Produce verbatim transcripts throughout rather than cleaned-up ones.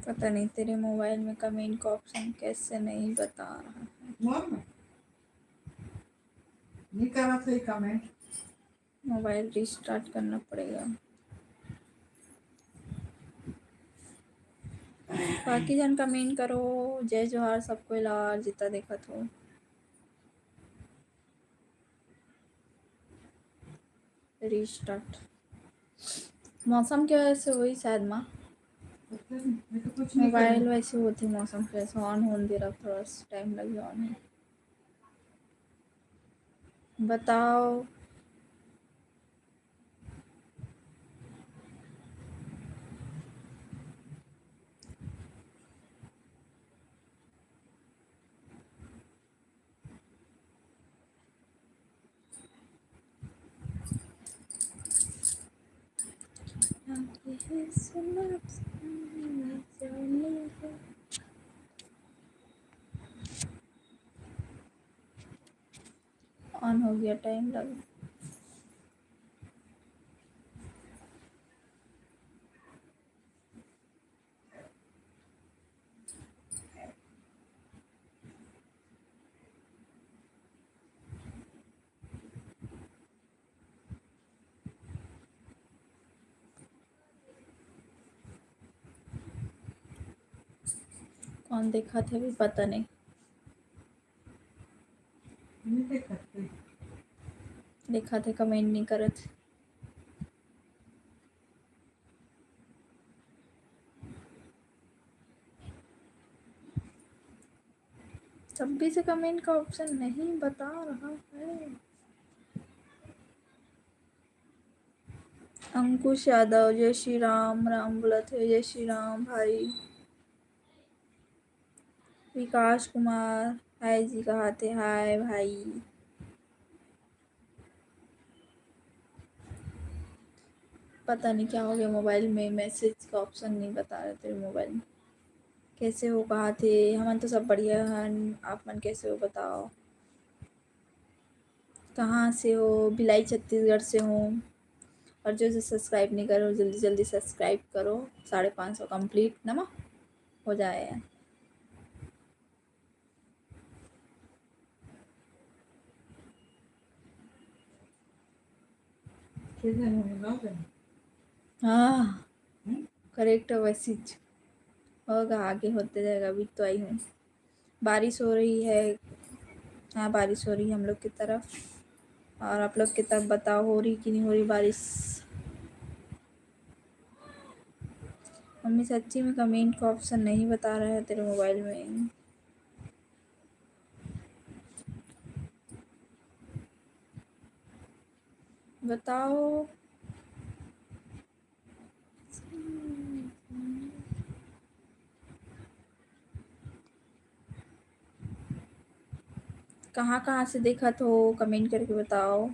पता नहीं तेरे मोबाइल में कमेंट का ऑप्शन कैसे नहीं बता रहा है। नहीं करा था कमेंट। मोबाइल रिस्टार्ट करना पड़ेगा। बाकी जन कमेंट करो। जय जोहार सबको लार, जितना देखत हो। रिस्टार्ट। मौसम के वजह से हुई शायद माँ। मोबाइल वैसे होती मौसम के वजह से ऑन होने दे रहा, थोड़ा सा टाइम लग गया ऑन। बताओ। ऑन हो गया, टाइम लग। कौन देखा थे, भी पता नहीं। देखा थे, कमेंट नहीं करत। छब्बीस से कमेंट का ऑप्शन नहीं बता रहा है। अंकुश यादव, जय श्री राम। राम बोलत हे, जय श्री राम भाई। विकास कुमार, हाय जी, कहा थे? हाय भाई। पता नहीं क्या हो गया मोबाइल में, मैसेज का ऑप्शन नहीं बता रहे तेरे मोबाइल में। कैसे हो, कहा थे? हमन तो सब बढ़िया हन, आप मन कैसे हो, बताओ। कहाँ से हो? भिलाई, छत्तीसगढ़ से हूँ। और जो जो सब्सक्राइब नहीं करो, जल्दी जल्दी सब्सक्राइब करो। साढ़े पाँच सौ कंप्लीट नमा हो जाए। हाँ, करेक्ट है, वैसे ही होगा, आगे होते जाएगा। अभी तो आई हूँ। बारिश हो रही है। हाँ, बारिश हो रही है हम लोग की तरफ। और आप लोग की तरफ बताओ, हो रही कि नहीं हो रही बारिश? मम्मी, सच्ची में कमेंट का ऑप्शन नहीं बता रहा है तेरे मोबाइल में। बताओ। कहाँ कहाँ से देखत हो, कमेंट करके बताओ।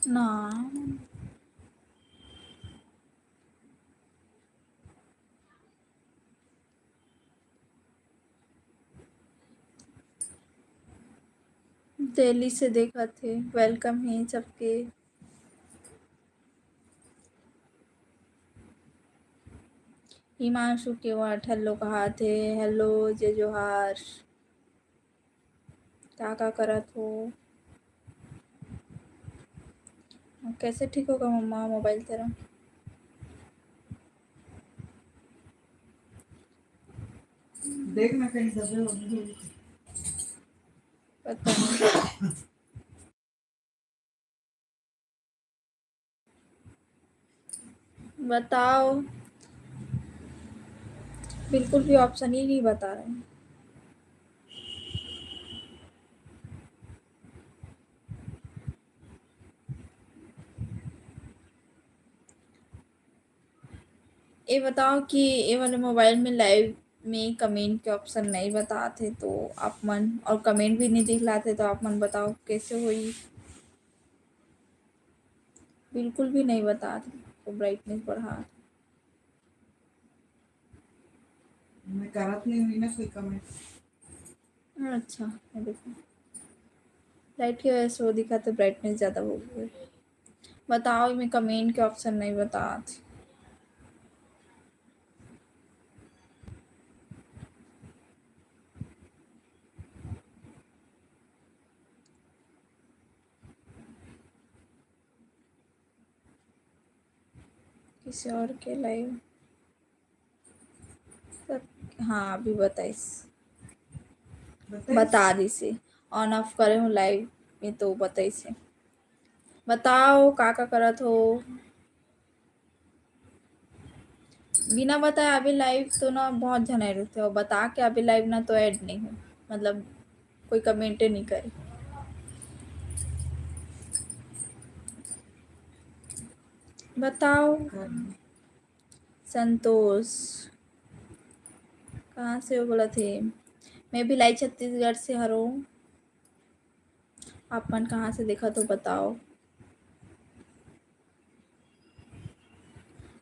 ना। दिल्ली से देखत हे, वेलकम हे सबके। हिमांशु केवट, हेलो कहात हे, हेलो, जय जोहार। का का करत हो? कैसे ठीक होगा मम्मा मोबाइल तेरा? देखना कहीं दबे हो, नहीं हो। पता नहीं। बताओ, बिल्कुल भी ऑप्शन ही नहीं बता रहे हैं। ये बताओ कि ये वाले मोबाइल में लाइव में कमेंट के ऑप्शन नहीं बताते तो आप मन, और कमेंट भी नहीं दिखलाते तो आप मन बताओ कैसे होई? बिल्कुल भी नहीं बताते तो ब्राइटनेस बढ़ा। मैं करत नहीं हुई ना कोई कमेंट। अच्छा, ये देखो, लाइट के वजह से वो दिखाते, ब्राइटनेस ज़्यादा हो गई। बताओ, मैं कमेंट के ऑप्शन नहीं बताते। किसी और के लाइव, हाँ, अभी बताइस। बताइस? बता दिसे, ऑन ऑफ करे हूँ लाइव में तो बताइस। बताओ, का का करत हो? बिना बताए अभी लाइव तो ना बहुत झन ऐड होते हो, बता के अभी लाइव ना तो ऐड नहीं हो, मतलब कोई कमेंटे नहीं करे। बताओ। संतोष, कहाँ से हो बोलत हे? मैं भिलाई छत्तीसगढ़ से हरो। आप मन कहाँ से देखत हो बताओ?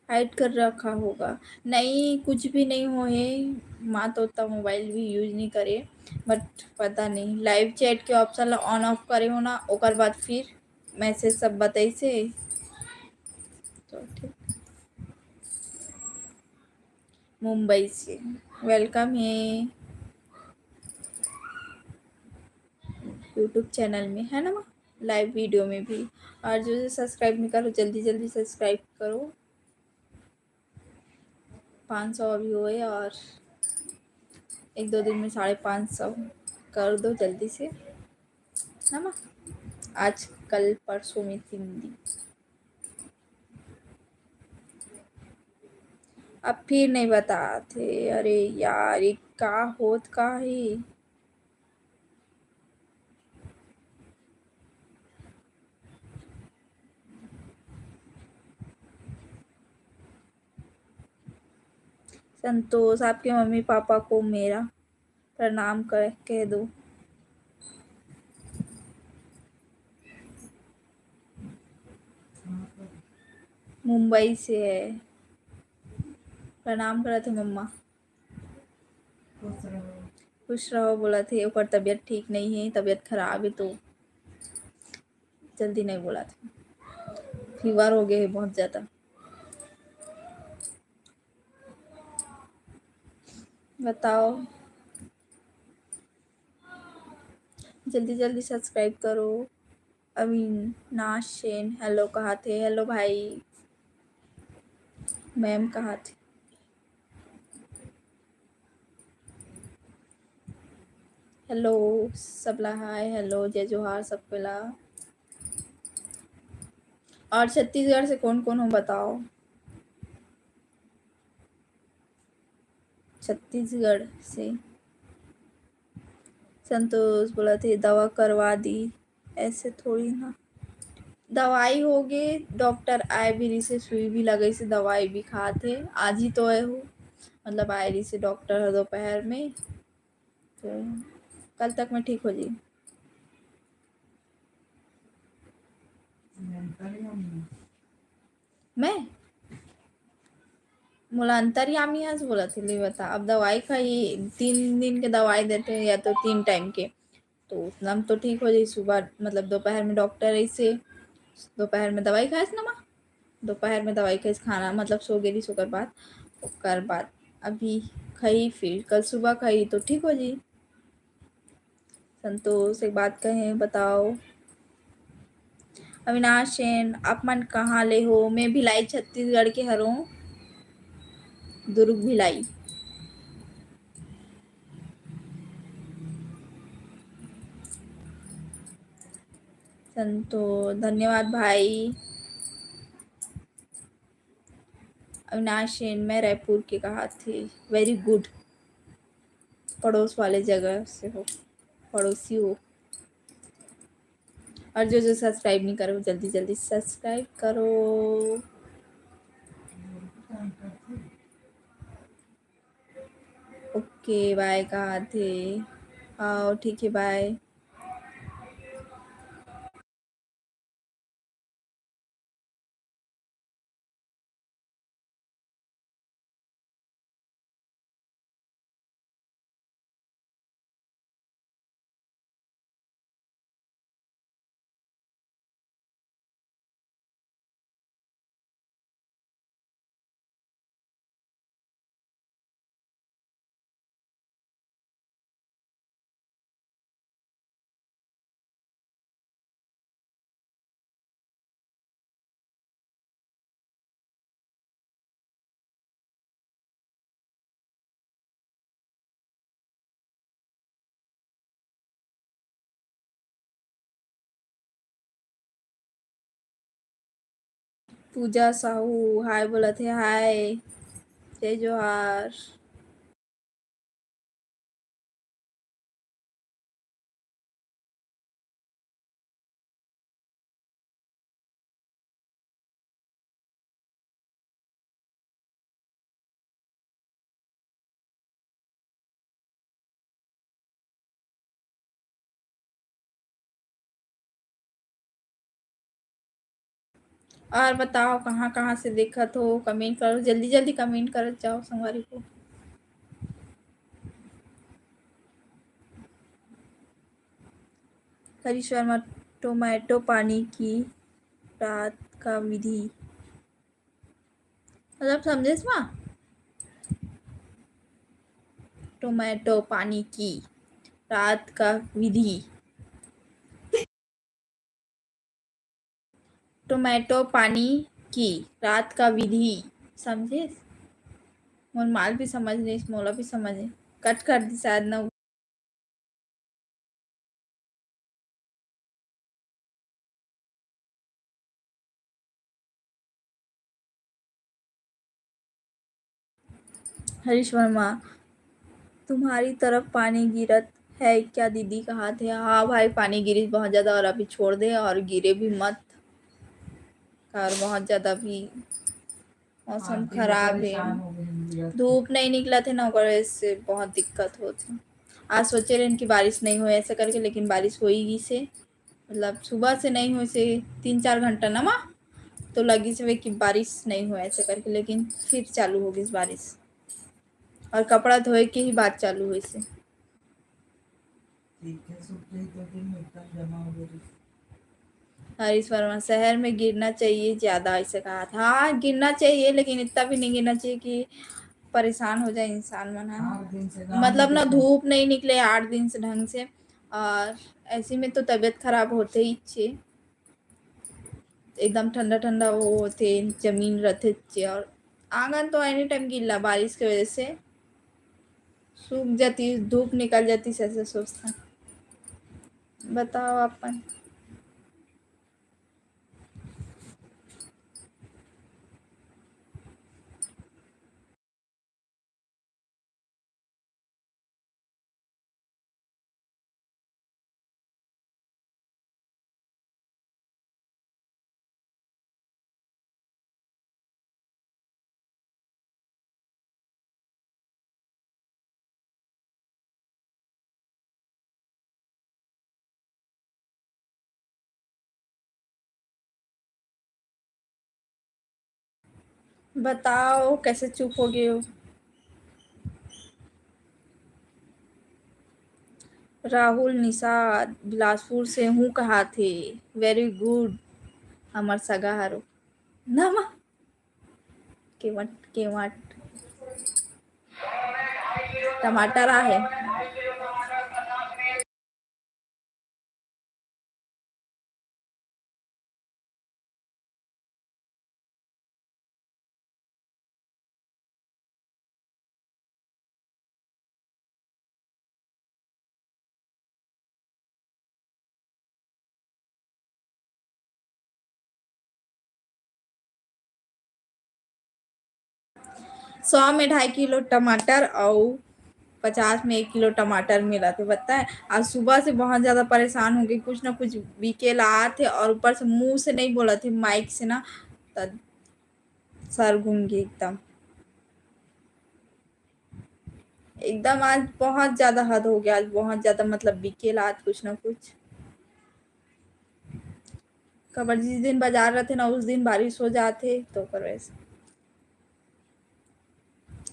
हाइड कर रखा होगा। नहीं, कुछ भी नहीं हो हे। माँ तो उतना मोबाइल भी यूज नहीं करे, बट पता नहीं, लाइव चैट के ऑप्शन ला ऑन ऑफ करे हो ना, ओकर बाद फिर मैसेज सब बताइसे। तो ठीक, मुंबई से वेलकम है यूट्यूब चैनल में, है ना माँ, लाइव वीडियो में भी। और जो जो सब्सक्राइब नहीं करो, जल्दी जल्दी सब्सक्राइब करो। पाँच सौ अभी हुए और एक दो दिन में साढ़े पाँच सौ कर दो जल्दी से, है ना माँ? आज, कल, परसों में, तीन दिन। अब फिर नहीं बताते। अरे यार, ये का होत का ही? संतोष, आपके मम्मी पापा को मेरा प्रणाम कर, कह दो। मुंबई से है। प्रणाम करत हे मम्मा। खुश रहो। खुश रहो बोलत हे, ओकर तबीयत ठीक नहीं है, तबीयत खराब है तो जल्दी नहीं बोलत हे, फीवर हो गए है बहुत ज़्यादा। बताओ, जल्दी जल्दी सब्सक्राइब करो। अविनाश सेन हेलो कहाथे, हेलो भाई मैम कहाथे। हेलो सबला, हाय, हेलो, जय जोहार सबके ला। और छत्तीसगढ़ से कौन कौन हो बताओ? छत्तीसगढ़ से संतोष बोलत हे दवा करवा दी, ऐसे थोड़ी ना। दवाई हो गे, डॉक्टर आए भी रहिसे, सुई भी लगइसे, दवाई भी खात हे। आज ही तो आए हो, मतलब आए रहिसे डॉक्टर ह दोपहर में, तो कल तक में ठीक हो जाई। मैं मोला अंतर्यामी हस बोलत हे, ले बता। अब दवाई खाई, तीन दिन के दवाई देते या तो तीन टाइम के, तो उतना में तो ठीक हो जाई। सुबह मतलब दोपहर में डॉक्टर ऐसे, दोपहर में दवाई खाएस ना माँ, दोपहर में दवाई खाएस, खाना मतलब सो गेली, ओकर बाद, ओकर बाद अभी खाई, फिर कल सुबह खाई तो ठीक हो जाई। संतोष, एक बात कहें, बताओ। अविनाश सेन, आप मन कहाँ ले हो? मैं भिलाई छत्तीसगढ़ के हरों, दुर्ग भिलाई। संतोष, धन्यवाद भाई। अविनाश सेन, मैं रायपुर के कहाथे। Very good। पड़ोस वाले जगह से हो, पड़ोसी हो। और जो जो सब्सक्राइब नहीं करो, जल्दी जल्दी सब्सक्राइब करो। OK, bye कहाथे। हाँ, ठीक है, bye। पूजा साहू हाय बोलत हे, हाय, जय जोहार। और बताओ, कहाँ कहाँ से देखत हो? कमेंट करो, जल्दी जल्दी कमेंट करत जाओ संगवारी हो। हरीश वर्मा, टोमेटो पानी की रात का विधि, मतलब समझेस मा? टोमेटो पानी की रात का विधि। टोमेटो पानी की रात का विधि, समझेस? मोर माल भी समझ लेस, मोला भी समझ ले। कट कर दी शायद ना। हरीश वर्मा, तुम्हारी तरफ पानी गिरत है क्या दीदी, कहाथे? हाँ भाई, पानी गिरिस बहुत ज्यादा, और अभी छोड़ दे और गिरे भी मत, और बहुत ज्यादा भी मौसम खराब है। धूप नहीं निकलत हे ना, ओकर वजह से बहुत दिक्कत होत हे। आज सोचे रहेन कि बारिश नहीं होय ऐसा करके, लेकिन बारिश हो ही गिस हे। मतलब सुबह से नहीं होय से तीन चार घंटा ना मा, तो लगिस हवे कि बारिश नहीं होय ऐसा करके, लेकिन फिर चालू हो गिस बारिश, और कपड़ा धोए के ही बात चालू होइस हे। हरीश वर्मा, शहर में गिरना चाहिए ज्यादा, ऐसे कहाथे। हाँ, गिरना चाहिए, लेकिन इतना भी नहीं गिरना चाहिए कि परेशान हो जाए इंसान मन, है ना? मतलब ना, धूप नहीं निकले आठ दिन से ढंग से, और ऐसे में तो तबीयत खराब होथे ही छे। एकदम ठंडा ठंडा वो होथे, जमीन रथे छे, और आंगन तो एनी टाइम गिल्ला, बारिश के वजह से सूख जाती, धूप निकल जाती, ऐसे सोचता। बताओ अपन। बताओ, कैसे चुप हो गए हो? राहुल निषाद, बिलासपुर से हूँ, कहाथे। Very good, हमर सगा हरो। नमा, केवट, केवट। टमाटर आहे। सौ में ढाई किलो टमाटर अउ पचास में एक किलो टमाटर मिलत हे, पता है। आज सुबह से बहुत ज्यादा परेशान हो गई, कुछ ना कुछ बिके ला आत हे और ऊपर से मुंह से नहीं बोलत हे, माइक से ना, त सर घूम गई एकदम। एकदम आज बहुत ज्यादा हद हो गया, आज बहुत ज्यादा, मतलब, बिकेला आज कुछ ना कुछ। काबर जिस दिन बाजार रहते ना, उस दिन बारिश हो जाथे, तो ओकर वजह से।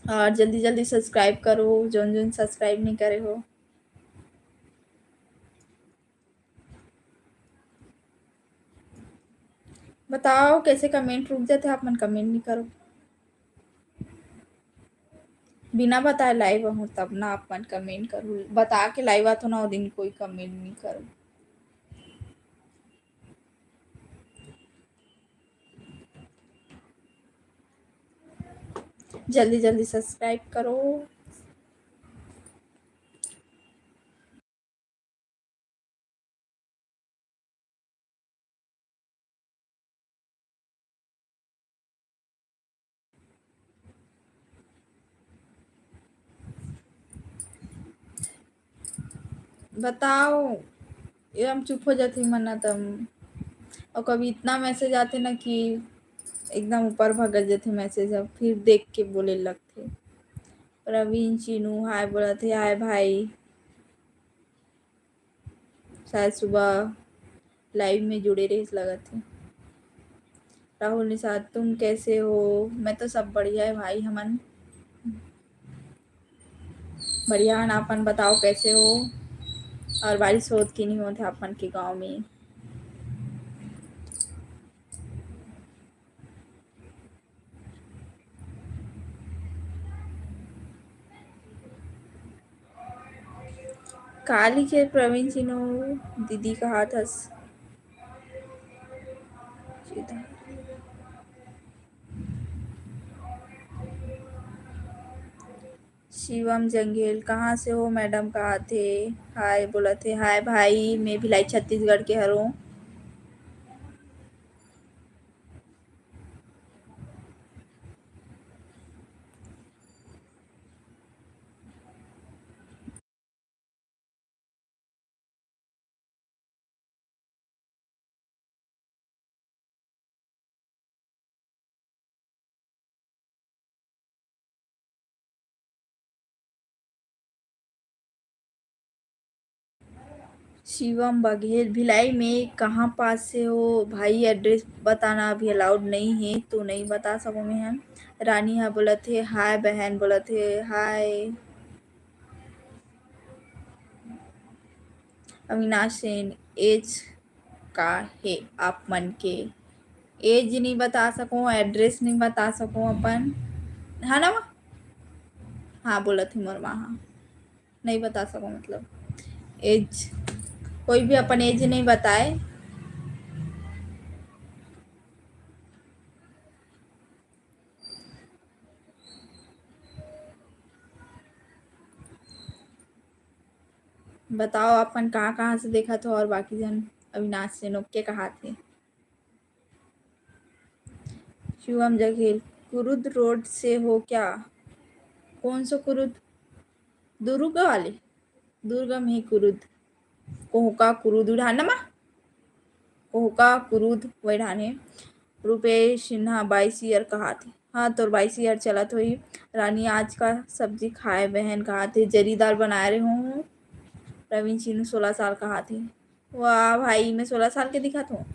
और जल्दी जल्दी subscribe करो, जोन जोन subscribe नहीं करे हो। बताओ, कैसे comment रुक जाथे, आप मन comment नहीं करो। बिना बताए live आहूँ तब ना आप मन comment करो, बता के live आथो ना, वो दिन कोई comment नहीं करो। जल्दी जल्दी subscribe करो। बताओ, एकदम चुप हो जाथे मन ना तब। और कभी इतना message आथे ना कि एकदम ऊपर भगत जाथे message, अब फिर देख के बोले लगथे। प्रवीण चीनू हाय बोलत हे, हाय भाई। शायद सुबह live में जुड़े रहिस लगत हे। राहुल निषाद, तुम कैसे हो? मैं तो सब बढ़िया है भाई, हमन बढ़िया हन। आपन बताओ कैसे हो? और बारिश होत कि नहीं होत है आपन के गांव में? काली के प्रवीण चिनो दीदी कहात हस। शिवम जंगेल, कहाँ से हो मैडम? कहात हे, हाय बोलत हे। हाय भाई, मैं भिलाई छत्तीसगढ़ के हरों। शिवम बघेल, भिलाई में कहाँ पास से हो भाई? Address बताना अभी allowed नहीं है, तो नहीं बता सकूँ मैं। हम रानी हा बोलत हे, हाय बहन बोलत हे, हाय। अविनाश सेन, age का हे आप मन के? Age नहीं बता सकूँ, address नहीं बता सकूँ अपन, है ना माँ? हाँ बोलत हे मोर माँ, हाँ। नहीं बता सकूँ, मतलब age, कोई भी अपन age नहीं बताए। बताओ अपन कहाँ कहाँ से देखत हो और बाकी जन। अविनाश सेन OK कहात हे। शिवम जघेल, कुरुद रोड से हो क्या? कौन सा कुरुद? दुर्ग वाले? दुर्ग में ही कुरुद, कोहका कुरुद उड़ान नमा, कोहका कुरुद वैढ़ान हे। रूपेश सिन्हा, बाईस year कहात हे। हाँ, तोर बाईस year चलत होही। रानी, आज का सब्जी खाए बहन कहात हे, जरी दाल बनाए रहे हूँ। प्रवीण सिन्हू, सोलह साल कहात हे। वाह भाई, मैं सोलह साल के दिखत हूँ।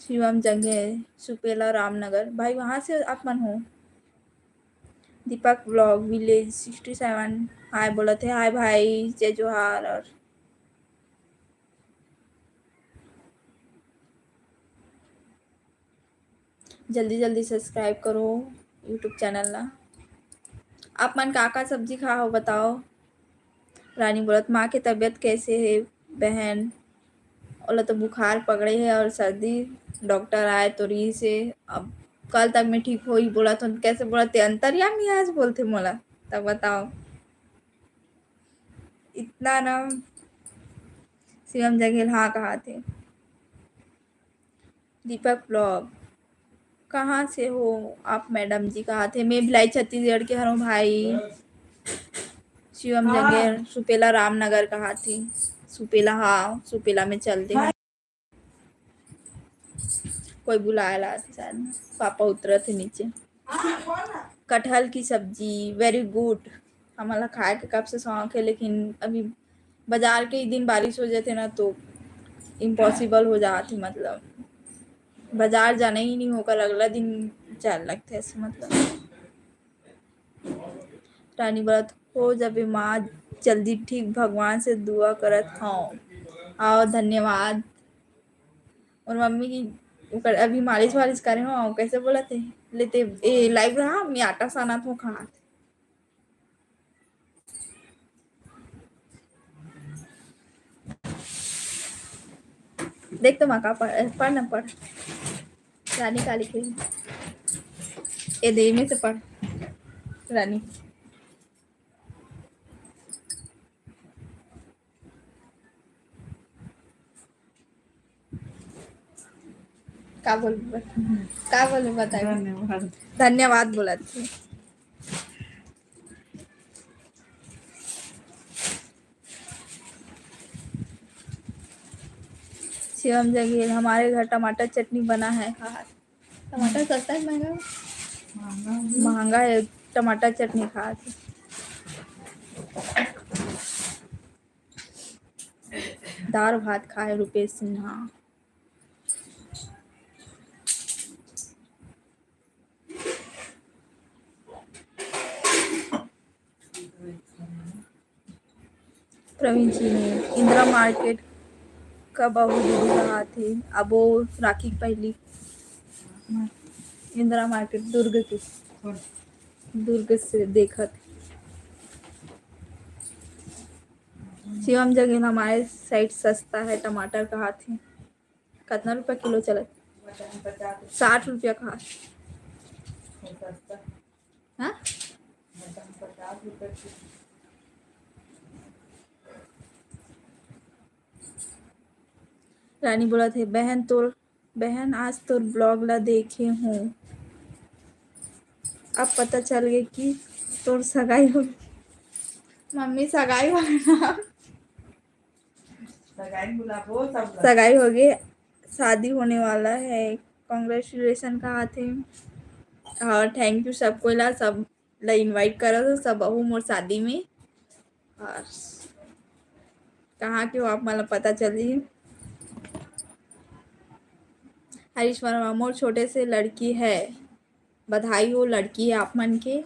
शिवम जंगे, सुपेला रामनगर। भाई, वहाँ से आप मन हो? Deepak vlog village sixty seven, हाय बोलत हे। हाय भाई, जय जोहार। और जल्दी जल्दी subscribe करो YouTube channel ला। आप मन का का सब्जी खा हो, बताओ। रानी बोलत, माँ के तबीयत कैसे हे बहन? ओला तो बुखार पकड़े हे और सर्दी, डॉक्टर आए तो रही से, अब कल तक में ठीक होही बोलत हो, कैसे बोलत हे, अंतर्यामी आज बोलथे मोला, तब बताओ। इतना ना शिवम जघेल हाँ कहात हे। दीपक vlog, कहाँ से हो आप मैडम जी? कहात हे, मैं भिलाई छत्तीसगढ़ के हरों भाई। शिवम जंगेल, सुपेला रामनगर कहात हे। सुपेला, हाँ, सुपेला में चलते हैं। कोई बुलाए ला आथे शायद, पापा उतरत हे नीचे। कटहल की सब्जी, very good। हमन ला खाए के कब से शौक है, लेकिन अभी बाजार के ही दिन बारिश हो जाते ना, तो इम्पॉसिबल हो जात है। मतलब, बाजार जाना ही नहीं होकर अगला दिन जाए लगते ऐसे, मतलब। रानी बोलत, "हो जाबे माँ, जल्दी ठीक, भगवान से दुआ करत हूँ।" आओ, धन्यवाद। और मम्मी की ओकर अभी मालिश वालिश करे हो, कैसे बोलत है, लेते ए लाइव रहा, मैं आटा सानत हूँ, खात। देख तो माँ का पढ़, पढ़ ना पढ़। रानी का लिखे? ए दे में से पढ़ रानी। का बोल, का बोल बताए? धन्यवाद। धन्यवाद बोलत है। शिवम जगीर, हमारे घर टमाटर चटनी बना है। हाँ, टमाटर सस्ता है, महंगा? महंगा है। महंगा है, टमाटर चटनी खात है। दाल भात खाए, रुपेश सिन्हा। प्रवीण जी ने इंदिरा मार्केट कब आहू दीदी कहा थे, अबो राखी के पहली। इंदिरा मार्केट दुर्ग के, दुर्ग से देखत। शिवम जगीर, हमारे साइड सस्ता है टमाटर कहा थे। कितना रुपया किलो चलत? साठ रुपया कहा। हाँ? रानी बोलत हे, बहन तोर, बहन आज तोर ब्लॉग ला देखे हूँ, अब पता चल गए कि तोर सगाई हो। मम्मी, सगाई हो गए ना? सगाई बुलाबो सब ला। सगाई हो गए, शादी होने वाला है। कॉन्ग्रेचुलेशन कहा थे और थैंक यू सब कोई ला, सब ला इनवाइट करत हो, सब आहू मोर शादी में। और कहाँ के हो आप, मतलब पता चली। हरीश वर्मा, मोर छोटे से लड़की है, बधाई हो लड़की है आप मन के।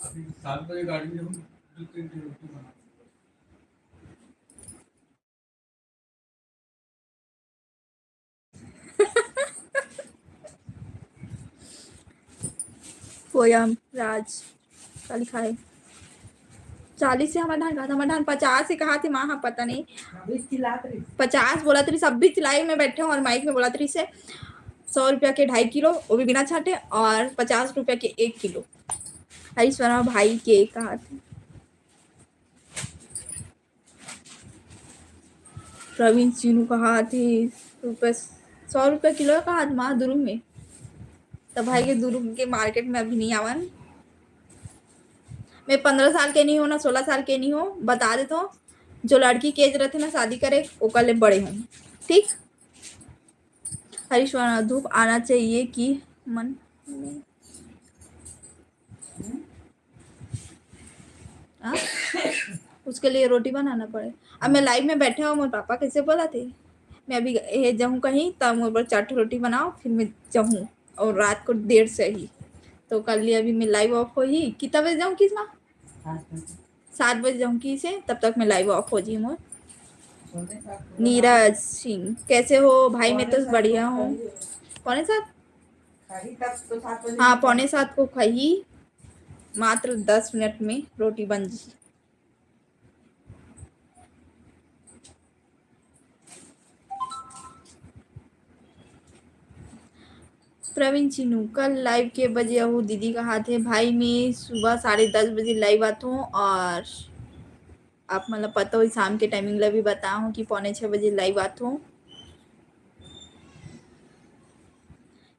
अभी सात बजे गाड़ी में हूँ, दो तीन रोटी बना। पोयम राज का लिखा है? चालीस से हमार धान कहा था, हमार धान पचास से कहा थे, माँ, हाँ, पता नहीं। अभी चिल्लात रही। पचास बोलत रही, सब भी चिल्लाई में बैठे हूँ और माइक में बोलत रही से सौ रुपया के ढाई किलो, वो भी बिना छाटे, और पचास रुपया के एक किलो। हरीश वर्मा भाई के कहा थे। प्रवीण चिनू कहा थे, रुपये सौ रुपये किलो कहा थे, माँ, दुरुग में। तब भाई के दुरुग के मार्केट में अभी नहीं आवन। मैं पंद्रह साल के नहीं हो ना, सोलह साल के नहीं हो, बता देता हूँ। जो लड़की के एज रहते ना शादी करे, ओकर ले बड़े हो, ठीक? हरीश वर्मा, धूप आना चाहिए कि मन में। हाँ? उसके लिए रोटी बनाना पड़े। अब मैं लाइव में बैठे हूँ, मोर पापा कैसे बोला थे, मैं अभी ये जाऊँ कहीं, तब मोर बर चार ठो रोटी बनाओ, फिर मैं जाऊँ और रात को देर से ही। तो कर लिया, अभी मैं लाइव ऑफ हो ही। कितना बजे जाऊँ किस माँ? सात बजे जाऊँ की से, तब तक मैं लाइव ऑफ हो जी मोर। नीरज सिंह, कैसे हो भाई? मैं तो बढ़िया हूँ। पौने सात? हाँ, पौने सात को खाई। मात्र दस मिनट में रोटी बन जी। प्रवीण चिनू, कल लाइव के बजे आहू दीदी कहा थे? भाई, मैं सुबह साढ़े दस बजे लाइव आत हूँ और आप मतलब पता हो शाम के टाइमिंग ला भी बता हूँ कि पौने छः बजे लाइव आत हूँ।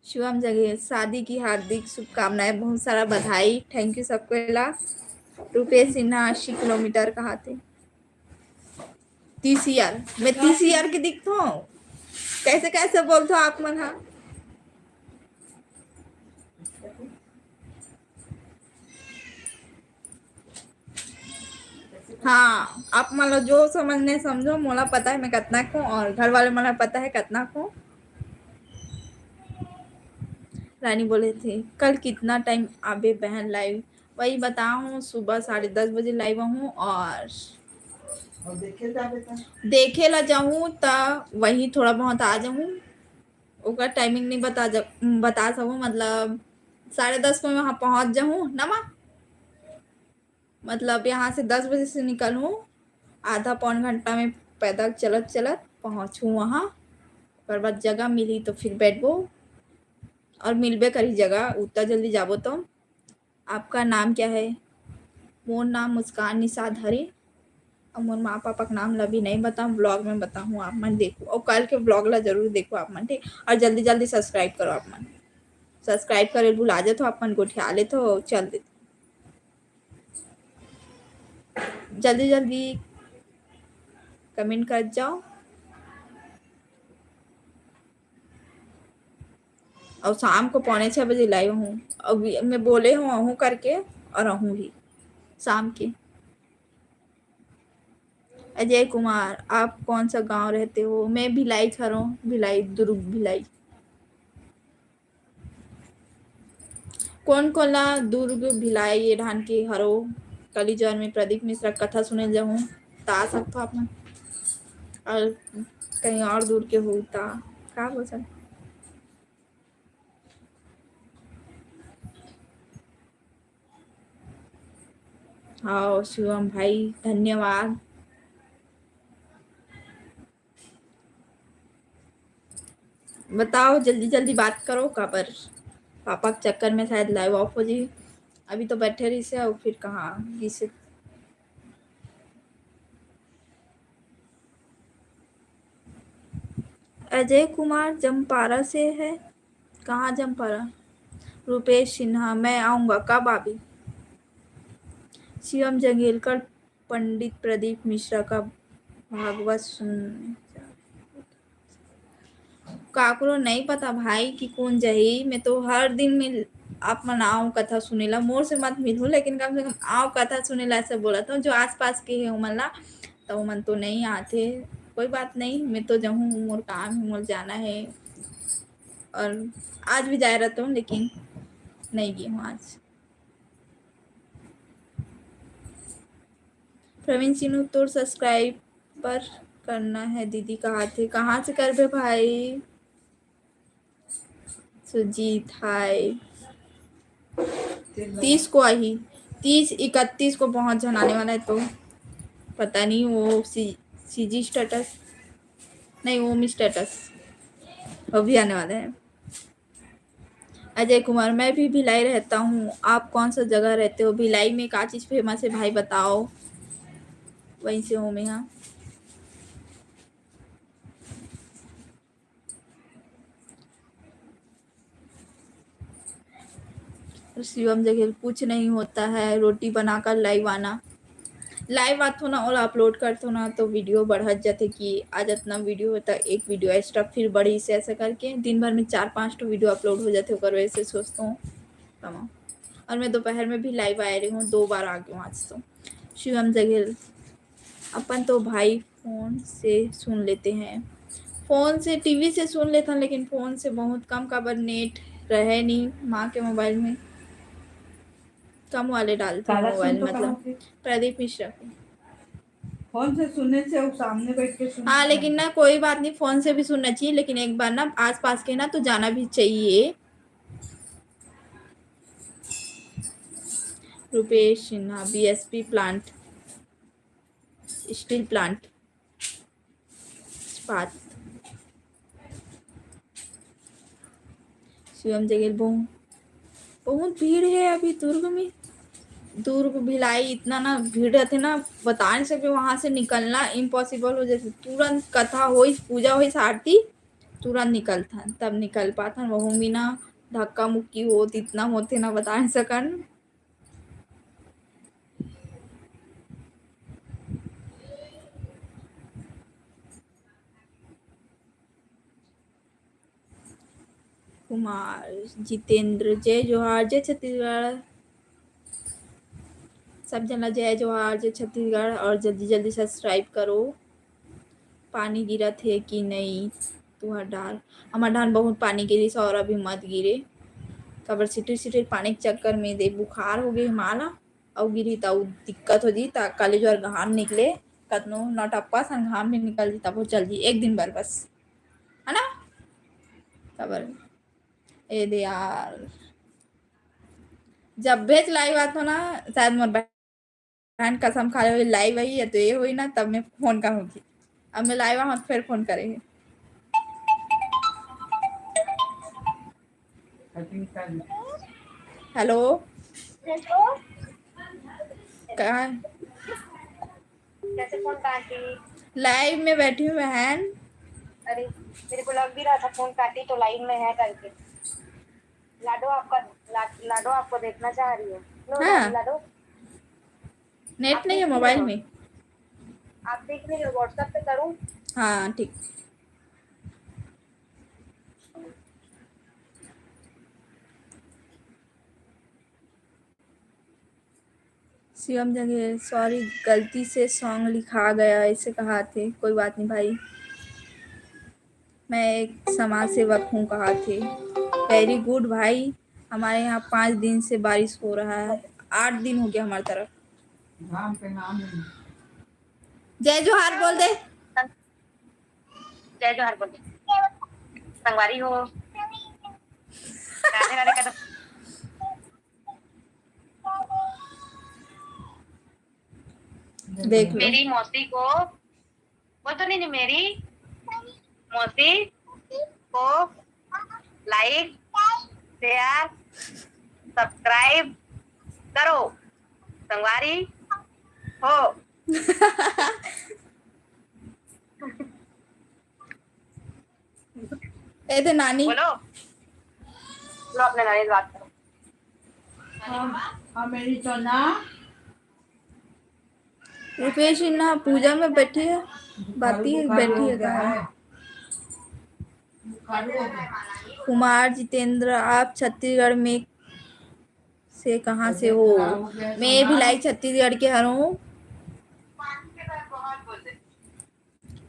शिवम जगीर, शादी की हार्दिक शुभकामनाएं, बहुत सारा बधाई, थैंक यू सबको ला। रुपेश सिन्हा, अस्सी किलोमीटर कहा थे? तीस ईयर, मैं तीस ईयर के दिखता हूँ? कैसे कैसे बोलते हो आप मन? हाँ, हाँ, आप मन ला जो समझना हे समझो, मोला पता हे मैं कतना को, और घर वाले मन ला पता हे कतना को। रानी बोले थे, "कल कितना टाइम आबे बहन लाइव?" वही बताहूँ, सुबह साढ़े दस बजे लाइव आहूँ, और और देखे जाबे त? देखे ला जाहूँ त वही थोड़ा बहुत आ जाहूँ, ओकर टाइमिंग नहीं बता जा, बता सकूँ, मतलब साढ़े दस को वहाँ पहुँच जाहूँ ना माँ। मतलब यहाँ से दस बजे से निकलहूँ, आधा पौन घंटा में पैदल चलत चलत पहुँचहूँ वहाँ। ओकर बाद जगह मिली तो फिर बैठबो और मिलबे करी जगह, उतना जल्दी जाबो तो। आपका नाम क्या है? मोर नाम मुस्कान निषाद हरे। और मोर माँ पापा के नाम ला भी नहीं बताऊँ, ब्लॉग में बताहूँ, आप मन देखो। और कल के ब्लॉग ला जरूर देखो आप मन, ठीक? और जल्दी जल्दी सब्सक्राइब करो आप मन। सब्सक्राइब करे भुला जाथो आप मन, गोठिया लेथो, चल देथो। जल्दी जल्दी कमेंट कर जाओ। और शाम को पौने छः बजे लाइव आहूँ। अब मैं बोले हूँ आहूँ करके, और आहूँ ही शाम के। अजय कुमार, आप कौन सा गांव रहते हो? मैं भिलाई हरों, भिलाई, दुर्ग, भिलाई। कोन कोन ला दुर्ग, भिलाई, ये ढान के हरो? कली ज्वर में प्रदीप मिश्रा कथा सुने जाहूँ, त आ सकथो आप मन। और कहीं और दूर के हो त का बोल सकथो? हाँ शिवम भाई, धन्यवाद। बताओ, जल्दी जल्दी बात करो, काबर पापा के चक्कर में शायद लाइव ऑफ हो जाही। अभी तो बैठे रहिसे, और फिर कहाँ गिसे। अजय कुमार जमपारा से है। कहाँ जमपारा? रुपेश सिन्हा, मैं आऊँगा, कब आबे? शिवम जंगेलकर, पंडित प्रदीप मिश्रा का भागवत सुनने जा रहे। काकरो नहीं पता भाई कि कोन जाही। मैं तो हर दिन में आप मन आओ कथा सुने ला, मोर से मत मिलहू, लेकिन कम से कम आओ कथा सुने ला, ऐसे बोलत हूँ। जो आसपास के हे ओमन ला, तो ओमन तो नहीं आथे। कोई बात नहीं, मैं तो जाहूँ, मोर काम है, मोर जाना है। और आज भी जाए रहता हूँ, लेकिन नहीं गई हूँ आज। प्रवीण सिन्हू, तोर सब्सक्राइबर करना है दीदी, कहा थे, कहाँ से करबे भाई? सुजीत, हाय। तीस को आही, तीस, इकतीस को बहुत झन आने वाला है, तो पता नहीं वो सी, सीजी स्टेटस, नहीं, वो मी स्टेटस, वो भी आने वाला है। अजय कुमार, मैं भी भिलाई रहता हूँ, आप कौन सा जगह रहते हो? भिलाई में का चीज फेमस है भाई, बताओ। वहीं से हूँ मैं, हाँ। शिवम जगह कुछ नहीं होता है, रोटी बनाकर लाइव आना। लाइव आथो ना, ओला अपलोड करथो ना, तो वीडियो बढ़त जाथे कि आज इतना वीडियो होता, एक वीडियो एक्स्ट्रा फिर बढ़ी से, ऐसा करके दिन भर में चार पांच ठो वीडियो अपलोड हो जाथे। ओकर वजह से सोचता हूँ कमा। और मैं दोपहर में भी लाइव आए रही हूँ, दो बार आ गई हूँ आज तो। शिवम जगह, अपन तो भाई फोन से सुन लेते हैं। फोन से, टीवी से सुन लेथन, लेकिन फोन से बहुत कम, काबर नेट रहे नहीं माँ के मोबाइल में, कम वाले डालते हैं काला मोबाइल, सुन तो मतलब कहाँ से? प्रदीप मिश्रा के। फोन से सुनने से वो सामने बैठ के सुनना हाँ, लेकिन चाहिए। ना, कोई बात नहीं, फोन से भी सुनना चाहिए, लेकिन एक बार ना आसपास के ना तो जाना भी चाहिए। Rupesh Sinha, BSP plant, steel plant, इस्पात। शिवम जगेल, बहु-, बहुत भीड़ है अभी दुर्ग में। दुर्ग भिलाई इतना ना भीड़ रहते ना, बता नहीं सकते, वहाँ से निकलना इम्पॉसिबल हो जाते। तुरंत कथा होइस, पूजा होइस, आरती, तुरंत निकलथन, तब निकल पाथन। वहू में ना धक्का मुक्की होत, इतना होते ना, बता नहीं सकन। कुमार जितेंद्र, जय जोहार, जय छत्तीसगढ़। सब झन ला जय जोहार, जय छत्तीसगढ़, और जल्दी जल्दी subscribe करो। पानी गिरत हे कि नहीं? तुहर डार, हमर डार बहुत पानी गिरिस और अभी मत गिरे, काबर सिटिर सिटिर पानी के चक्कर में दे बुखार हो गे माला, अउ गिरही त अउ दिक्कत हो जी। त काले जोर घाम निकले, कतनो नौटप्पा सन घाम भी निकल जी, तब वो चल जी एक दिन बर बस, है ना? काबर ए दे यार, जब भेज live आत हो ना, शायद मोर बहन कसम खा ले, live आई है तो ये हुई ना, तब मैं फोन करूँगी। अब मैं live आऊँ तो फिर फोन करेंगे। हेलो, कहाँ? कैसे फोन काटी? Live में बैठी हूँ बहन। अरे, मेरे को लग भी रहा था फोन काटी तो live में है करके। लाडो आपका, ला-, लाडो आपको देखना चाह रही है। लो, हाँ। लाडो। नेट आप नहीं है देख मोबाइल लो। में। आप देख लीजिए, WhatsApp पे करूँ? हाँ, ठीक। शिवम जंगेल, सॉरी, गलती से सॉन्ग लिखा गया, ऐसे कहा थे। कोई बात नहीं भाई, मैं एक समाज सेवक हूँ, कहा थे। वेरी गुड भाई, हमारे यहाँ पाँच दिन से बारिश हो रहा है, आठ दिन हो गया हमारी तरफ। राम के नाम है। जय जोहार बोल दे। जय जोहार बोल दे। संगवारी हो। राधे राधे कर दो। देख लो। मेरी मौसी को बोल तो नहीं, नहीं, मेरी मौसी को like, share, subscribe करो, संगवारी हो। ए दे नानी। बोलो। लो, अपने नानी से बात करो। हाँ, हाँ, मेरी चना। रुपेश इन्ना पूजा में बैठी है, बाती है, बैठी है कहाँ? कुमार जितेंद्र, आप छत्तीसगढ़ में से कहाँ से हो? मैं भिलाई छत्तीसगढ़ के हरहूँ।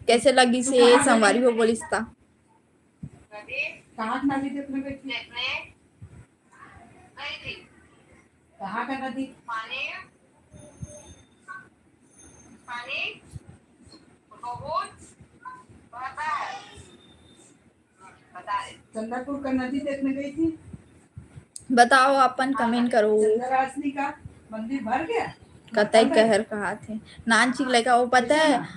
कैसे लगिस हे संगवारी हो बोलिस त? कहाँ का नदी देखने गई थी? कहाँ का नदी? पानी, पानी बहुत बहता है। चंद्रपुर का नदी देखने गई थी। बताओ, अपन comment करो। चंद्रराजनी का मंदिर भर गया। कतई कहर कहा थे। नानची के लइका, वो पता है,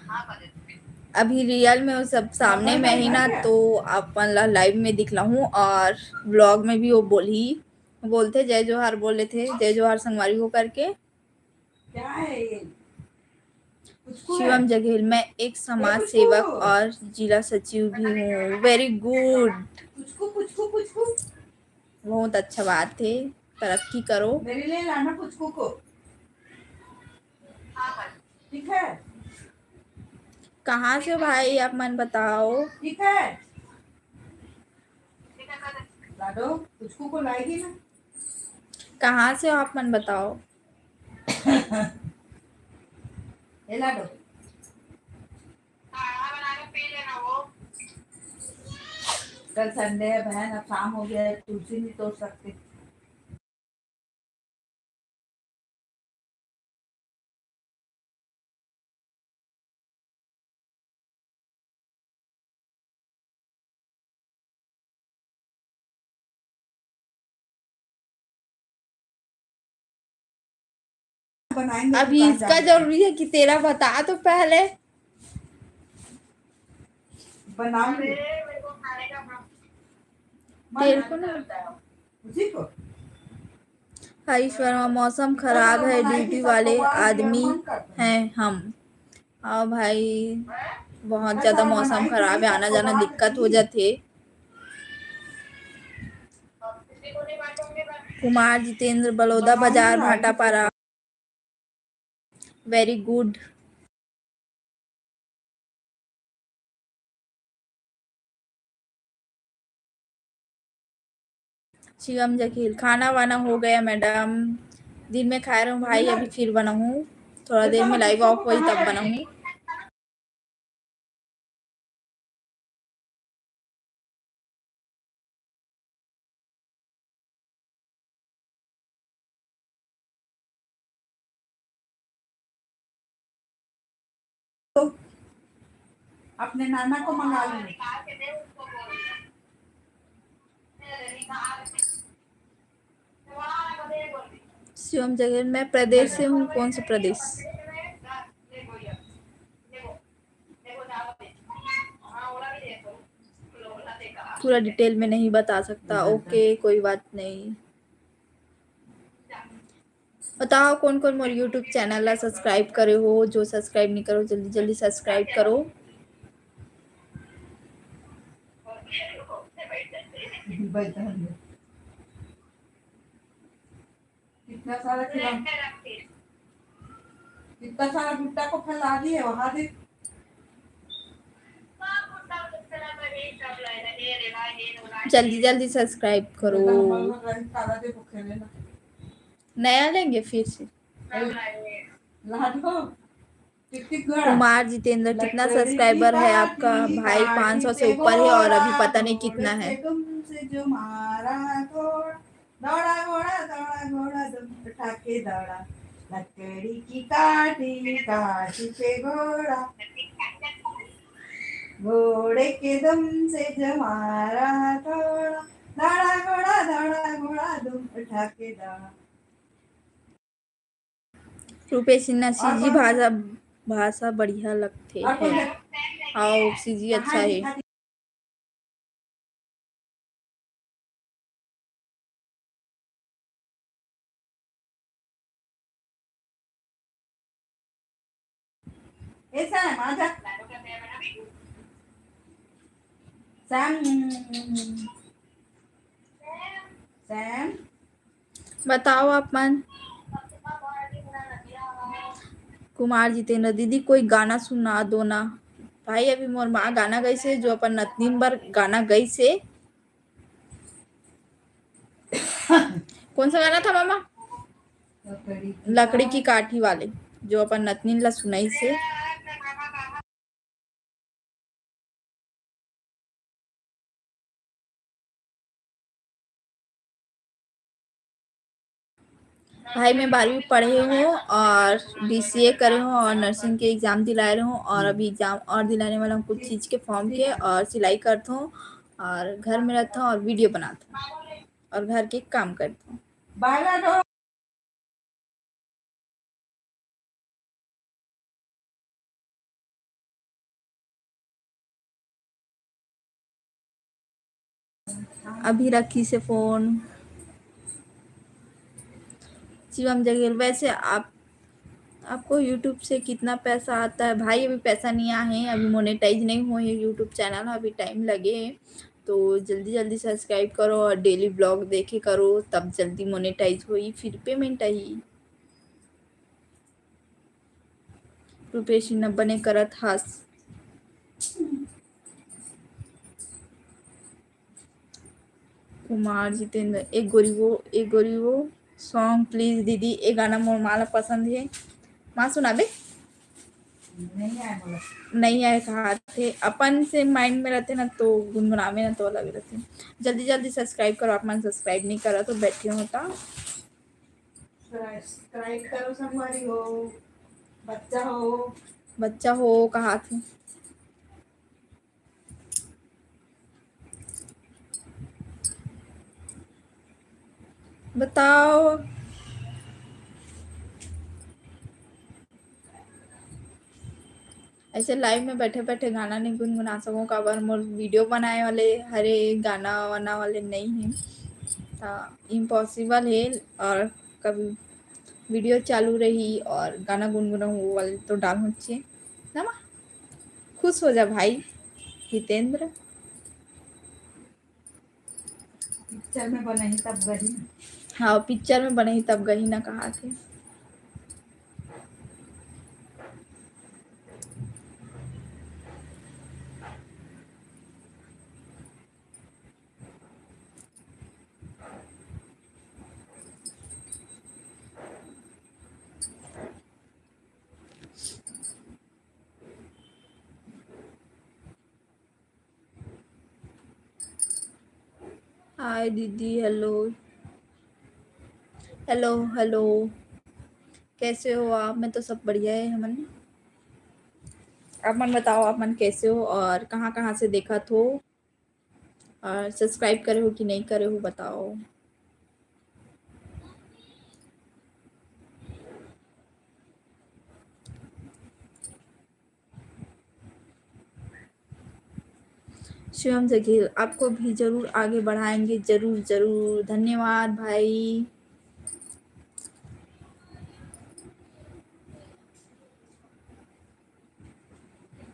अभी real में वो सब सामने में ही ना, तो अपन ला live में दिखलाहूँ और vlog में भी वो बोलही, बोलथे, "जय जोहार" बोले थे, "जय जोहार संगवारी हो" करके। क्या है ये? शिवम जगेल, मैं एक समाज सेवक और जिला सचिव भी हूँ। Very good। बहुत अच्छा बात है, तरक्की करो। मेरे लिए लाना पुचकू को। ठीक है। कहाँ से हो भाई, आप मन बताओ। ठीक है। लाडो, पुचकू को लाएगी ना? कहाँ से हो आप मन बताओ। ए लाडो। कल Sunday है बहन, अब शाम हो गया है, तुलसी नहीं तोड़ सकते। अभी इसका जरूरी है कि तेरा बता तो पहले। बनाऊंगी। तेरे को ना। हरीश वर्मा, मौसम खराब है, ड्यूटी वाले आदमी हैं हम। हाँ भाई, बहुत ज्यादा मौसम खराब है, आना जाना दिक्कत हो जाथे। कुमार जितेंद्र, बलौदा बाजार, भाटापारा। Very good। शिवम जकील, खाना वाना हो गया मैडम। दिन में खाए रहूँ भाई, अभी फिर बनाऊँ, थोड़ा देर में live off होई तब बनाऊँ। तो अपने नाना को मंगा लो। शिवम जगेल, मैं प्रदेश से हूँ। कौन सा प्रदेश? पूरा detail में नहीं बता सकता। OK, कोई बात नहीं। बताओ कौन कौन मोर YouTube channel ला subscribe करे हो। जो subscribe नहीं करो, जल्दी जल्दी subscribe करो। कितना सारा खिला, कितना सारा भुट्टा को फैला दिए वहां दे। जल्दी जल्दी subscribe करो। नया लेंगे फिर से। कुमार जितेंद्र, कितना subscriber है आपका भाई? पाँच सौ से ऊपर है और अभी पता नहीं कितना है। दौड़ा घोड़ा, दौड़ा घोड़ा, दुम उठा के दौड़ा, लकड़ी की काठी, काठी पे घोड़ा, घोड़े के दुम से जो मारा थोड़ा, दौड़ा घोड़ा, दौड़ा घोड़ा, दुम उठा के दौड़ा। रूपेश सिन्हा, CG भाषा, भाषा बढ़िया लगथे। हाँ, CG अच्छा है। ए सैम, आजा। Sam, Sam. बताओ आप मन। कुमार जितेंद्र, दीदी कोई गाना सुना दो ना। भाई, अभी मोर माँ गाना गइसे, जो अपन नतनीन बर गाना गइसे। कौन सा गाना था मामा? लकड़ी की काठी वाले, जो अपन नतनीन ला सुनाइसे। भाई, मैं बारहवीं पढ़े हूँ और BCA करे हूँ और nursing के exam दिलाए रहे हूँ और अभी exam और दिलाने वाला हूँ कुछ चीज के form के, और सिलाई करता हूँ और घर में रहता हूँ और video बनाता हूँ और घर के काम करता हूँ। अभी रखिसे फोन। शिवम जगेल, वैसे आप, आपको YouTube से कितना पैसा आता है? भाई, अभी पैसा नहीं आए हैं, अभी monetize नहीं हुए हैं YouTube channel, अभी time लगे है। तो जल्दी जल्दी subscribe करो और daily vlog देखे करो, तब जल्दी monetize होई, फिर payment आई। रूपेश न बने करत हस। कुमार जितेंद्र, एक गोरी वो, एक गोरी वो song please दीदी, ए गाना मोर माँ ला पसंद है। माँ सुनाबे? नहीं आए बोला। नहीं आए कहा थे, अपन से mind में रहते ना तो गुनगुनावे ना तो अलग रहते। जल्दी जल्दी subscribe करो, आप मन subscribe नहीं करा तो बैठे हो ता। Subscribe करो संगवारी हो, बच्चा हो। बच्चा हो कहा थे। बताओ। ऐसे live में बैठे बैठे गाना नहीं गुनगुना सकूँ, काबर मोर video बनाए वाले हरे गाना वाना वाले नहीं है, तो impossible है। और कभी video चालू रही और गाना गुनगुनाऊँ, वो वाले तो डाल होचे ना माँ। खुश हो जा भाई हितेंद्र। Picture में बनही तब गही ना। हाँ, picture में बनही तब गही ना कहा थे। हाय दीदी, हेलो। Hello, hello. कैसे हो आप? मैं तो सब बढ़िया है, हमन। आप मन बताओ, आप मन कैसे हो और कहाँ-कहाँ से देखत हो? और subscribe करे हो कि नहीं करे हो, बताओ। शिवम जगीर, आपको भी जरूर आगे बढ़ाएंगे, जरूर, जरूर। धन्यवाद भाई।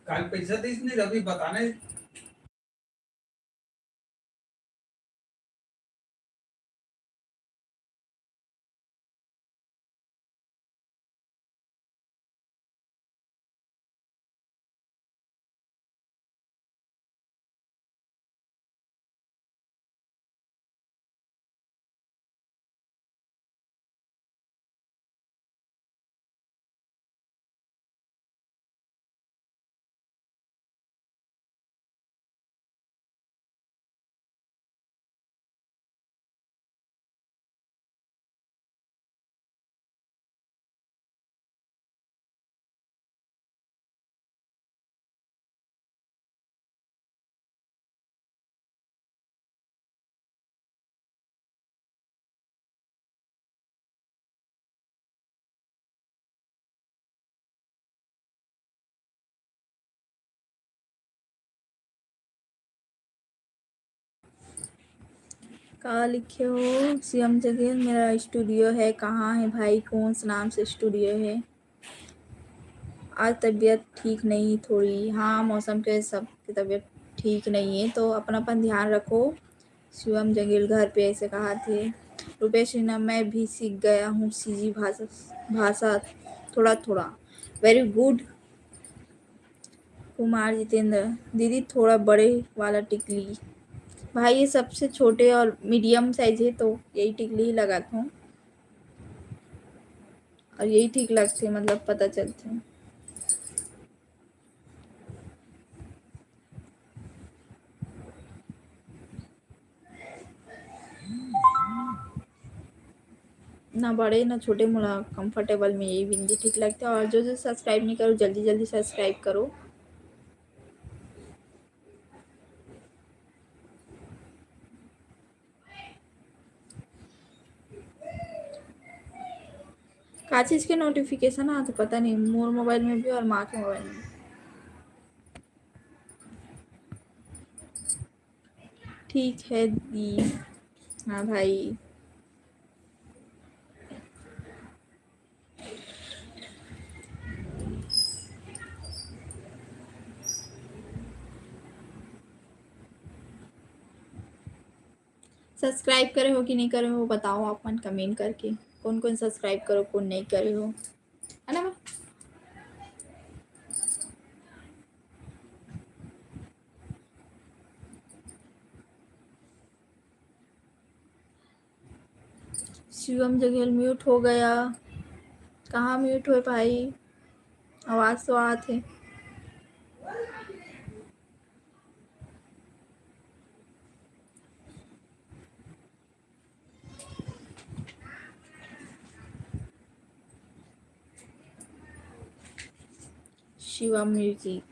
काल पैसा दीस नहीं, रवि बताने। का लिखे हो शिवम जगीर? मेरा स्टूडियो है। कहाँ है भाई, कौन से नाम से स्टूडियो है? आज तबीयत ठीक नहीं थोड़ी। हाँ, मौसम के सबके तबीयत ठीक नहीं है, तो अपन अपन ध्यान रखो। शिवम जंगील घर पे ऐसे कहा थे। रुपेश रीना, मैं भी सीख गया हूँ सीजी भाषा, भाषा थोड़ा थोड़ा। Very good। कुमार जितेंद्र, दीदी थोड़ा बड़े वाला टिकली। भाई, ये सबसे छोटे और मीडियम साइज है, तो यही टिकली ही लगाता हूँ। और यही ठीक लगते, मतलब पता चलते हैं। ना बड़े ना छोटे, मोला कंफर्टेबल में यही बिंदी ठीक लगता है। और जो जो सब्सक्राइब नहीं करो, जल्दी जल्दी सब्सक्राइब करो। का चीज के नोटिफिकेशन आते, पता नहीं, मोर मोबाइल में भी और माँ के मोबाइल में। ठीक है दी। हाँ भाई। सब्सक्राइब करे हो कि नहीं करे हो, बताओ आप मन कमेंट करके, कौन कौन सब्सक्राइब करो, कौन नहीं करे हो, है ना? शिवम जगेल म्यूट हो गया। कहाँ म्यूट हुए भाई? आवाज तो आत है। शिवा म्यूजिक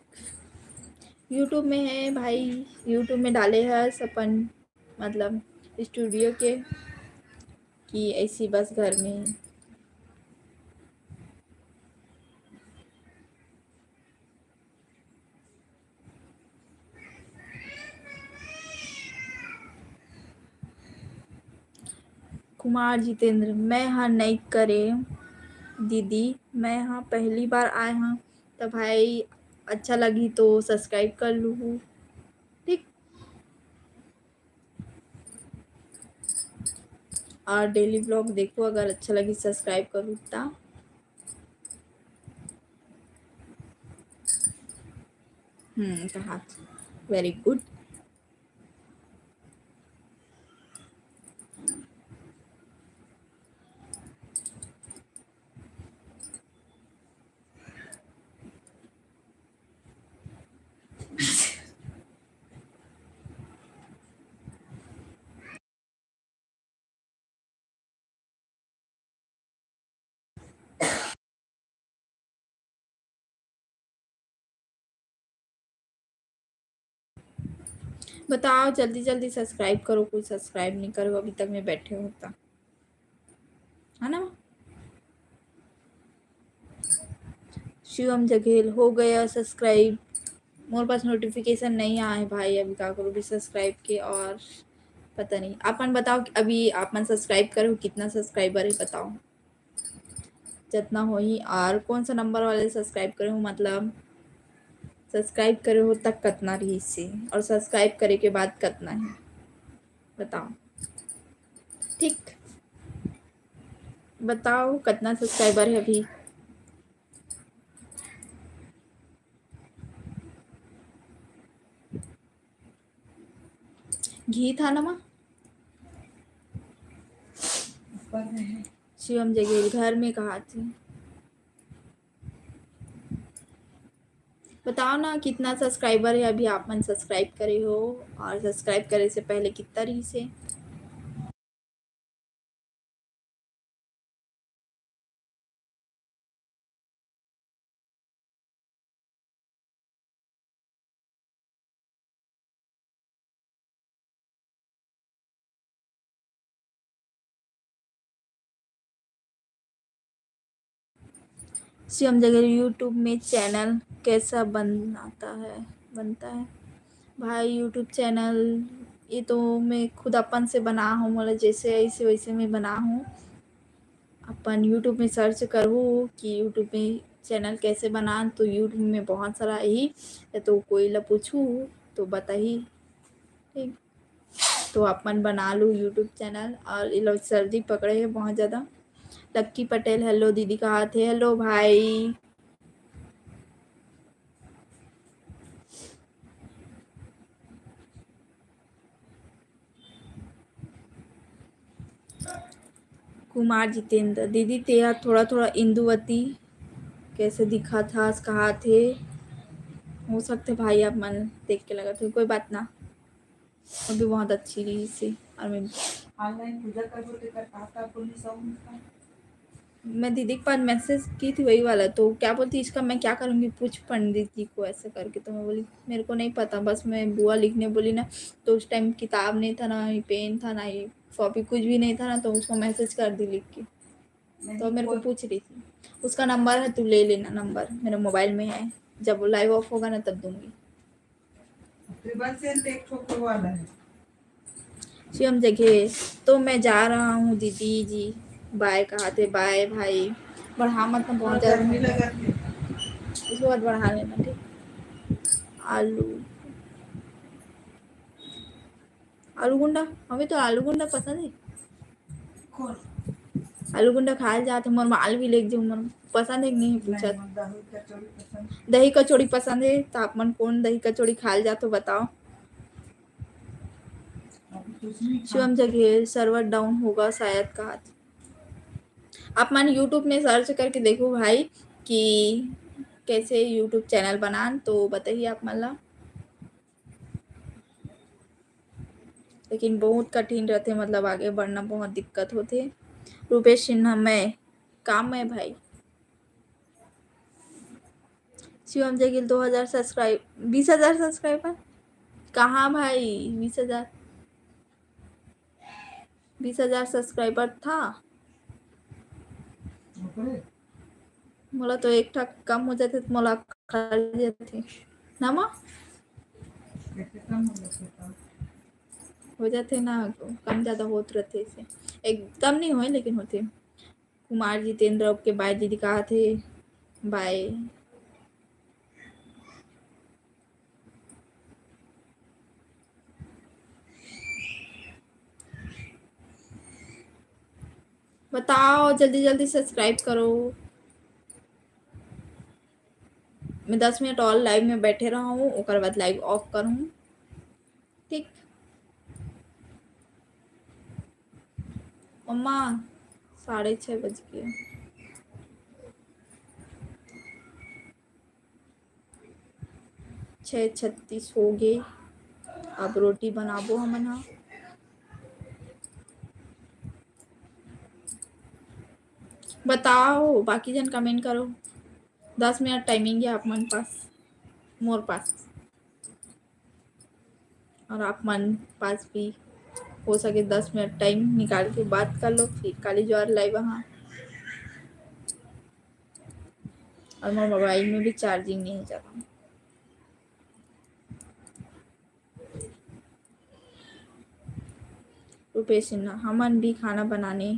YouTube में है भाई, YouTube में डाले है अपन, मतलब स्टूडियो के, कि ऐसी बस घर में। कुमार जितेंद्र, मैं हा नई करे दीदी, मैं हा पहली बार आए हा, तो भाई अच्छा लगी तो सब्सक्राइब कर लूहू, ठीक। और डेली ब्लॉग देखो, अगर अच्छा लगी सब्सक्राइब करो ता। हम्म, कहा। Very good। बताओ, जल्दी जल्दी subscribe करो, कोई subscribe नहीं करो, अभी तक मैं बैठे होता, है ना? शिवम जघेल, हो गया subscribe। मोर पास notification नहीं आए भाई, अभी का करूँ भी subscribe के, और पता नहीं। अपन बताओ कि अभी आप मन subscribe करे हो, कितना subscriber है बताओ, जितना हो ही। और कौन सा number वाले subscribe करे हो, मतलब subscribe करे हो तक कितना रही से, और subscribe करे के बाद कितना है बताओ, ठीक? बताओ कितना subscriber है अभी। घी था ना माँ? शिवम जगेल, घर में कहा थे? बताओ ना कितना subscriber है अभी आप मन subscribe करे हो, और subscribe करे से पहले कितना रही से? शिवम जगेल, YouTube में channel कैसा बनाता है, बनता है? भाई, YouTube channel ये तो मैं खुद अपन से बना हूँ, मतलब जैसे ऐसे वैसे मैं बना हूँ। अपन YouTube में search करूँ कि YouTube में channel कैसे बनान, तो YouTube में बहुत सारा ही, या तो कोई ला पूछू तो बताही, ठीक? तो अपन बना लू YouTube channel। और ये लोग सर्दी पकड़े है बहुत ज़्यादा। लक्की पटेल, hello दीदी, कहा थे? Hello भाई। कुमार जितेंद्र, दीदी तेरा थोड़ा थोड़ा इंदुवती कैसे दिखा था, कहा थे? हो सकते भाई आप मन देख के लगा थे, कोई बात ना। अभी बहुत अच्छी रही से। और मैं ऑनलाइन पूजा करबो तेकर का का बोली सब उनका। मैं दीदी के पास मैसेज की थी वही वाला, तो क्या बोलती, इसका मैं क्या करूँगी, पूछ पंडित जी को, ऐसा करके। तो मैं बोली मेरे को नहीं पता, बस मैं बुआ लिखने बोली ना, तो उस टाइम किताब नहीं था ना, ही पेन था ना, ही कॉपी, कुछ भी नहीं था ना, तो उसको मैसेज कर दी लिख के। तो मेरे को पूछ रही थी, उसका नंबर है, तू ले लेना नंबर, मेरे मोबाइल में है, जब लाइव ऑफ होगा ना तब दूंगी। ट्रिपल सेवन तो एक ठो वाला है। शिवम जगेल, तो मैं जा रहा हूँ दीदी जी, बाय कहा थे, बाय भाई। बढ़ा मत ना बहुत ज़्यादा गर्मी लगा थे। उसके बाद बढ़ा लेना, ठीक? आलू, आलू गुंडा, हमें तो आलू गुंडा पसंद है। कौन? आलू गुंडा खाए जाते, मोर माल भी लेके जाऊँ, मोर पसंद है कि नहीं पूछत। नहीं, मोर दही कचौड़ी पसंद। दही कचौड़ी पसंद है, तो आप मन कौन दही कचौड़ी खाए जाते बताओ। अभी कुछ नहीं शिवम खाते। जगेल, server down होगा शायद कहा। आप मन YouTube में search करके देखो भाई कि कैसे YouTube channel बनान, तो बताइए आप मन ला। लेकिन बहुत कठिन रहते, मतलब आगे बढ़ना बहुत दिक्कत होते। रूपेश सिन्हा, मैं काम में भाई। शिवम जगेल, दो हज़ार subscribe, बीस हज़ार subscriber कहाँ भाई? बीस हज़ार, बीस हज़ार subscriber था। मोला तो एक ठा कम हो जाते तो मोला खा जाते ना माँ। हो जाते ना, कम ज़्यादा होत रहते से, एकदम नहीं होए लेकिन होते। कुमार जितेंद्र, ओके बाय दीदी, कहा थे बाय। बताओ, जल्दी जल्दी subscribe करो। मैं दस मिनट और live में बैठे रहा हूँ, ओकर बाद live off करूँ, ठीक? मम्मा, साढ़े छः बज गए। छः छत्तीस हो गए। अब रोटी बनाबो हमन ह। बताओ, बाकी जन comment करो। दस मिनट timing है आप मन पास, मोर पास। और आप मन पास भी हो सके दस मिनट टाइम निकाल के बात कर लो, फिर काली जुआर live आहा। और मोर मोबाइल में भी चार्जिंग नहीं है ज़्यादा। रुपेश सिन्हा, हमन भी खाना बनाने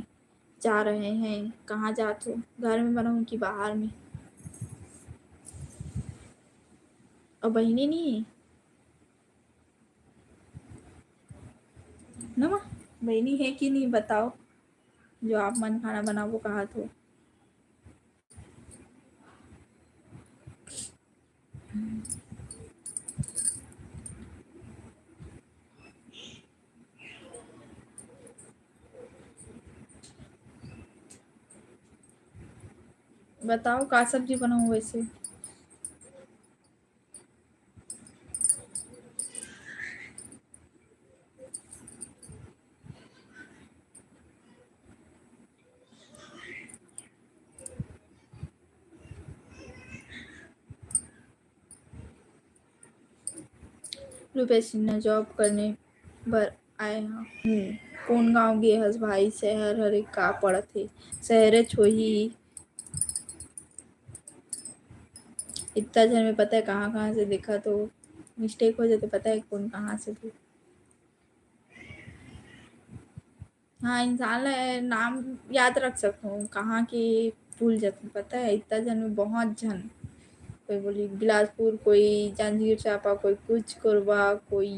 जा रहे हैं। कहाँ जात हो? घर में बनाऊँ कि बाहर में? और बहिनी नहीं है? ना माँ, बहिनी है कि नहीं बताओ, जो आप मन खाना बनाबो कहा तो। बताओ का सब्जी बनाऊँ वैसे। रुपेश सिन्हा, जॉब करने बर आए हूँ। कौन गांव गे हस भाई? शहर हरे का पड़त हे? शहरेच होही। इतना झन में पता है कहाँ कहाँ से देखा तो मिस्टेक हो जाते, पता है कौन कहाँ से भी। हाँ, इंसान ला नाम याद रख सकथों, कहाँ के भूल जाथों, पता है इतना झन में बहुत झन। कोई बोली बिलासपुर, कोई जांजगीर चांपा, कोई कुछ कोरबा, कोई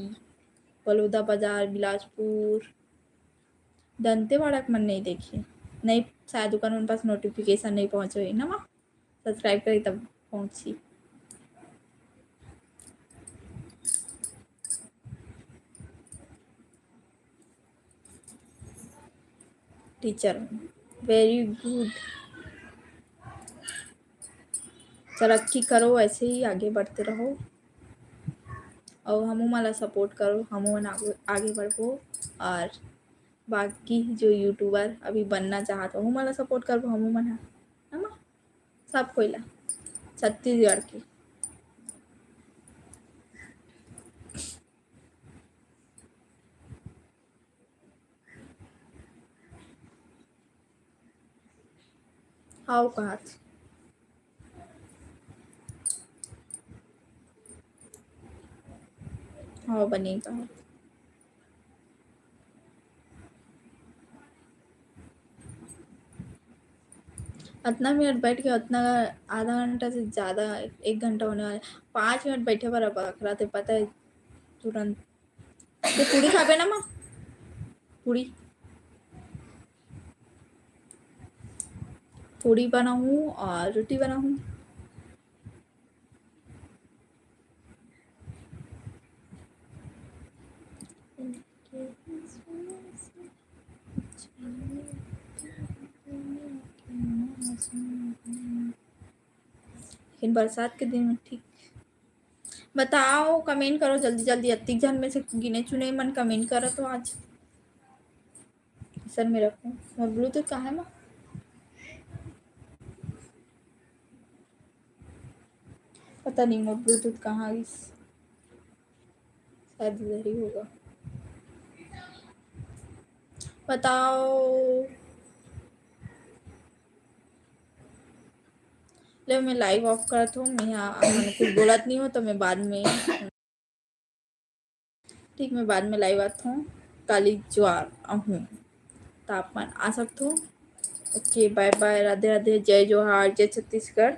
बलौदा बाजार, बिलासपुर। दंतेवाड़ा के मन नहीं देखी, नहीं शायद ओकर मन पास नोटिफिकेशन नहीं पहुँचे होही ना माँ, सब्सक्राइब करे तब पहुँची। Teacher, very good। तरक्की करो, ऐसे ही आगे बढ़ते रहो और हमू मन ला सपोर्ट करो, हमू मन आगे, आगे बढ़बो। और बाकी जो यूट्यूबर अभी बनना चाहत हो, हमू मन ला सपोर्ट करबो, हमू मन ह, है ना? सब कोई ला, छत्तीसगढ़ के। हाव कहत। हाव बने कहत। अतना मिनट बैठ के, अतना आधा घंटा से ज्यादा, एक घंटा होने वाला, पाँच मिनट बैठे बर अब अखरा थे, पता है, तुरंत। तो पूड़ी खाबे ना माँ? पूड़ी, पूड़ी बनाऊँ और रोटी बनाऊँ। लेकिन बरसात के दिन में ठीक। बताओ, comment करो जल्दी जल्दी, अतिक झन में से गिने चुने मन comment करो तो आज। सर में रखूं, मोर ब्लूटूथ कहाँ है माँ? पता नहीं मोर ब्लूटूथ कहाँ गिस, शायद इधर ही होगा। बताओ। ले, मैं live off करत हूँ, मैं यहाँ कुछ बोलत नहीं हूँ, तो मैं बाद में, ठीक, मैं बाद में live आत हूँ, काली जुआर आहूँ, तो आप मन आ सकत हो। OK, bye bye, Radhe Radhe, जय जोहार, जय छत्तीसगढ़।